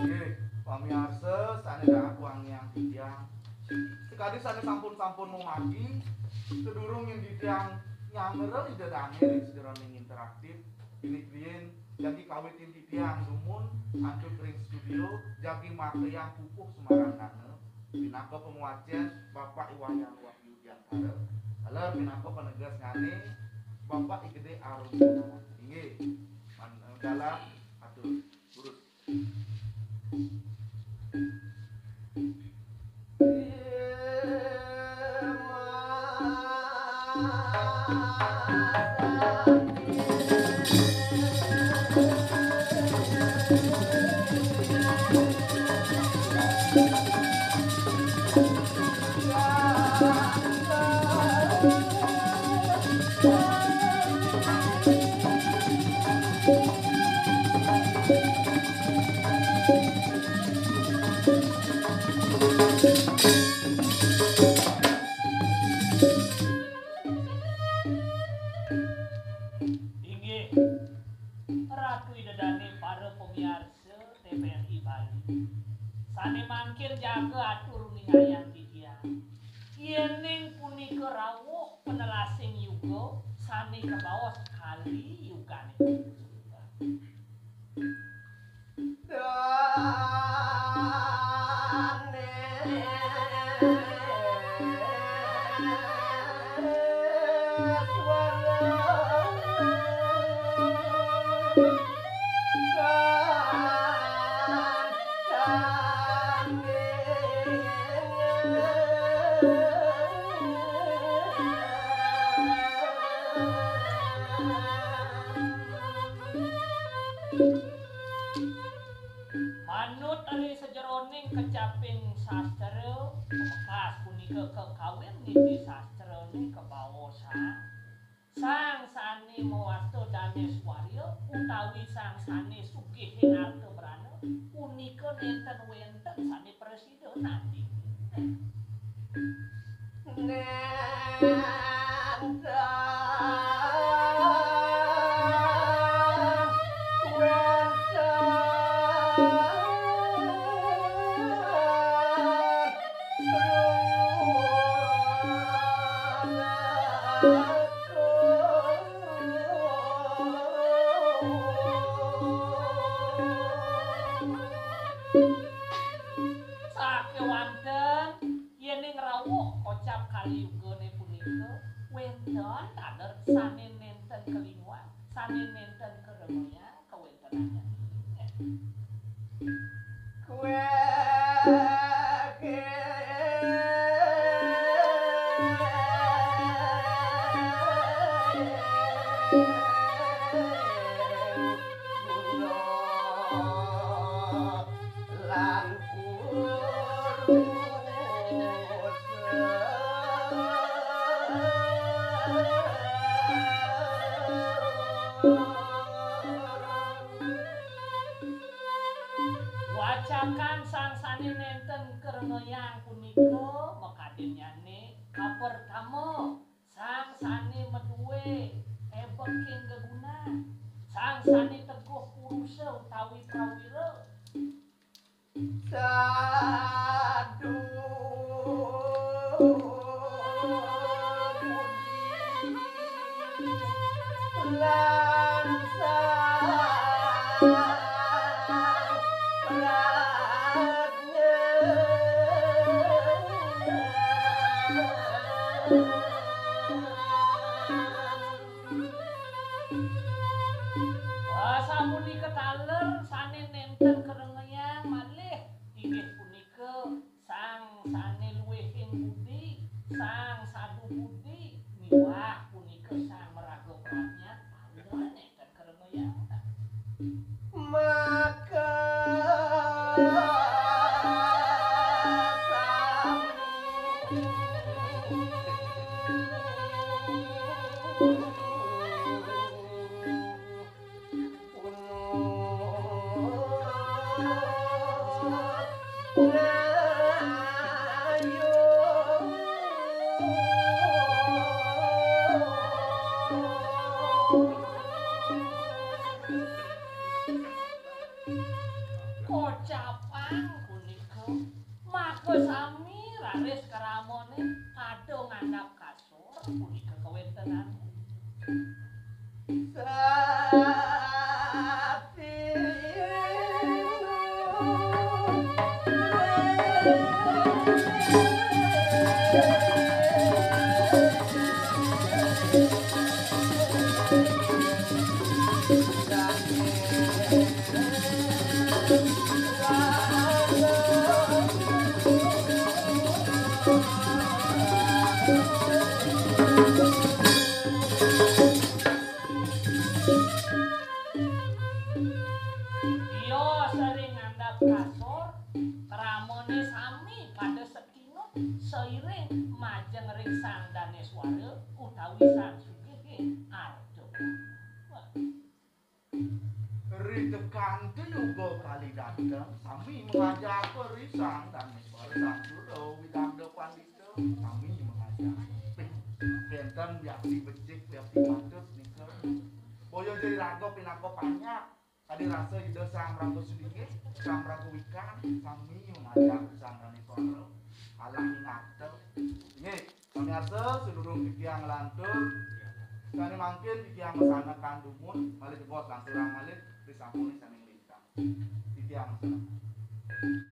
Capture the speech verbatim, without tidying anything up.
Nggih, pamiarsa sané dahat wangiang titiang. Sakadi sané sampun-sampun mamargi, sadurung yén titiang nyanggra Ida Dané ring sajeroning interaktif, indik riin jagi kawitin titiang dumun antuk ring studio, jagi makayang pupuh sumarandana, pinaka pangwacén Bapak I Wayan Wahyu Diantara, taler pinaka panegesnyané Bapak I Gedé Arum Gunawan. Inggih, man-, dalam atur. Durus. Inggih, Ratu Ida Dané, para pamiarsa T V R I Bali. Sané mangkin jaga atur uningayang titiang. Yéning punika rauh panelasing yuga sané kabaos Kali Yugané. Manut ring sajeroning kecaping sastra, pamekas punika kakawin niti sastrané kabaosang, sang sané mawasta Daneswarya utawi sang sané sugihing arta brana, punika nénten wénten sané prasida nanding. Yugane punika wenten taler sane nenten kalinguang, sane nenten karengayang kawéntenannya. Kuwi lan Wacakan sang sane nenten karengayang punika makadinnyane kapertama, sang sane maduwe ebeking gegunan, sang sane teguh purusa utawi prawira. Sadu lan sang prajna. Sapunika taler sane nenten karengayang malih inggih punika sang sane luwihing budi, sang sadu budi, miwah punika sang maraga prajna, taler nenten karengayang. Maka Kocapang punika, maka sami raris kramane pada ngandhap kasur punika kawéntenan. Iya, sering ngandhap kasur, kramane sami pada sekinut seiring majeng ring Sang Daneswara utawi Sang Sugih Arjuna. Ridekante yuga kali dateng, sami mengajaka ri Sang Daneswara Sang Sura Widanda Pandita, sami mengajaka. Wenten wiakti becik, wiakti patut nika. Boya ja iraga pinaka panyak. Kadi rasa Ida Sang Maraga Sudingih, Sang Maraga Wikan, sami mengajak Sang Daneswara. Alah ingata. Inggih, pamirsa, sadurung titiang nglantur, sane mangkin titiang masanekan dumun, malih jebos lanturang malih, risampune sane nglintang. Titiang masanekan.